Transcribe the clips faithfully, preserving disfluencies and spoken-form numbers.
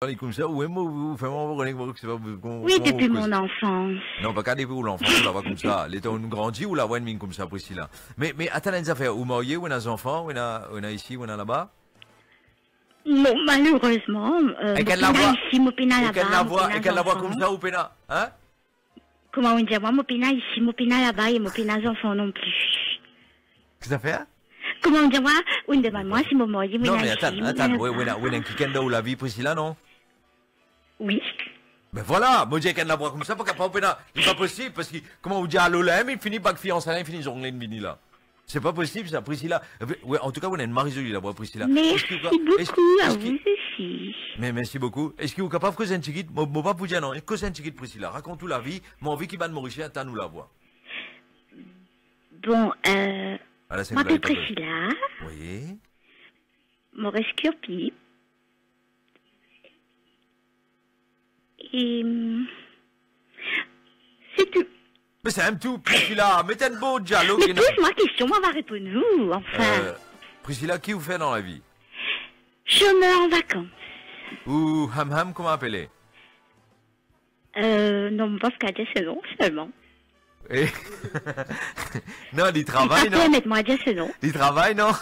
Li koumsa, ou mem, ou, ou fer mwa, ou konnen kouma, kouma, kouma, Oui, kouma depi ou koz. Mon enfance. Non, pa ka depi ou lanfans, ou lavwa koumsa. Letan ou grandi, ou lavwa inn vinn koumsa, Priscilla. Me, me atann enn zafer, ou marye, ou ena zanfan, ou ena, ou ena isi, ou ena laba? Non, malerezman, euh, Ek mo enn pena lavwa, isi, mo pena ek enn laba, mo lavwa, pena ek enn lavwa zanfan. Koumsa, ou pena, hein? Kouma ou dir mwa, mo pena isi, mo pena laba e mo pena zanfan non pli. Ki zafer? Kouma ou dir mwa, ou demann mwa si mo marye, mo ena isi, mo ena laba. Non, me atann, atann, ou, ou ena, ou ena kikenn dan ou lavi, Priscilla, non? Wi. Me vwala, mo dir ek enn lavwa koumsa, pa kapav, pena, li pa posib, parski kouma ou dir alo la, me fini bag fiansa la, fini zongle, vini la. Se pa posib sa, Priscilla. Wi, antouka, ou ena enn mari zoli lavwa, Priscilla. Eski ou ka-, eski, eski, Merci beaucoup à vous aussi. Me mersi boukou. Eski ou kapav koz enn tigit? Mo, mo pa pou dir non. Koz enn tigit, Priscilla. Rakont ou lavi. Mo anvi ki bann Morisien tann ou lavwa. Bon, euh, Ala, se mo apel Priscilla. Wi. Mo res Kirpi. E, hum, c'est tout. Me se enn tou, Priscilla, met enn bon dialog. Mais pose-moi question, moi va répondre vous, enfin. Euh, Priscilla, ki ou fer dan lavi? Chômeur en vacances. Ou ham ham, kouma apele? Euh, non, mo pa kapav dir so nom selman. Eh. Non, li travay, non? Li pa permet mwa dir so nom. Li travay, non?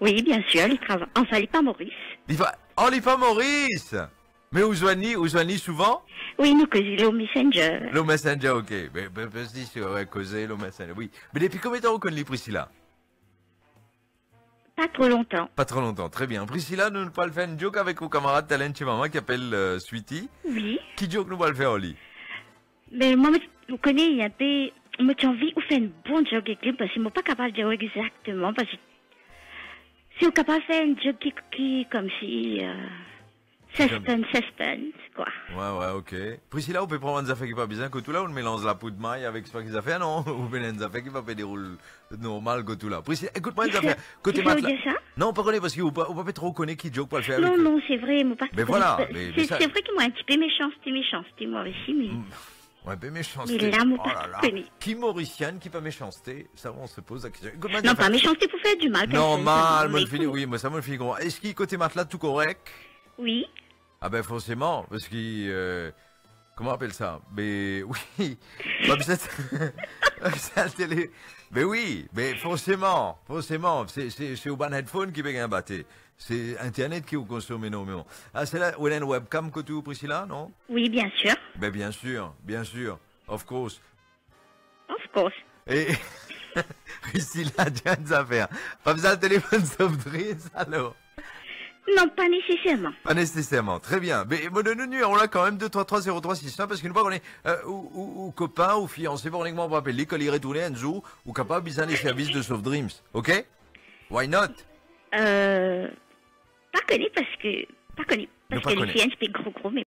Wi, bien sir, li travay. Anfin, li pa Moris. Li pa, oh, li pa Moris! Me ou zwenn li, ou zwenn li souvan? Wi, nou koze lor Messenger. Lor Messenger, ok. Be, be, be, si, si, wi, koze lor Messenger, wi. Me depi konbien tan ou konn li, Priscilla? Pa tro lontan. Pa tro lontan, tre bien. Priscilla, nou, nou pou al fer enn joke avek ou kamarad talent ti mama ki apel, euh, Sweety. Wi. Ki joke nou pou al fer ar li? Ben, mwa, mo, ou kone, li enpe, mo ti anvi ou fer enn bon joke avek li, parski mo pa kapav dir ou exakteman, parski si ou kapav fer enn joke ki, ki, koumsi, euh, Suspense, suspense, kwa. Wi, wi, ok. Priscilla, ou pe pran bann zafer ki pa bizin kot ou la, ou melanz lapoud may avek spa ki zafer, non? Ou pena enn zafer ki pa pe deroul normal kot ou la. Priscilla, ekout mwa enn zafer. Kote matla. Ou dir sa? Non, pa kone, parski ou pa, ou pa pe tro kone ki joke pou al fer avek. Non, non, se vre, mo pa kone. Me vwala, me, me se, sa se vre ki mwa enn tipe mesanste, mesanste, mwa osi, me Mm. Wi, enpe mesanste. Me la, mo pa kone. Oh la la. Ki Morisien ki pa mesanste? Sa, on se pose la question. Ekout mwa, non, pa mesanste pou fer dimal personn, sa, non, mo fini, wi, mo, sa, mo fini konpran. Eski kote matla tou korek? Wi. Ah ben, forseman, parski, euh, kouma apel sa? Be, wi. Be, wi, be, forseman, forseman. Se, se, se ou bann headphone ki pe gagn bate. Se internet ki ou konsom enormeman. Ah, se la, ou ena enn webcam kot ou, Priscilla, non? Wi, bien sir. Ben, bien sir, bien sir. Of course. Of course. E, Priscilla, dir enn zafer. Pa bizin telefonn soft drinks, alor? Non, pa neseserman. Pa neseserman. Tre bien. Me, mo donn ou nimero la kanmem, de trwa trwa zero trwa sis san, parski nou pa kone, euh, ou, ou, ou kopin, ou fianse, pa kone kouma ou apel li, kan li retourne enn zour, ou kapav bizin le servis de soft drinks. Ok? Why not? Euh, pa kone parski, pa kone, parski li ti enn tipe gro gro, me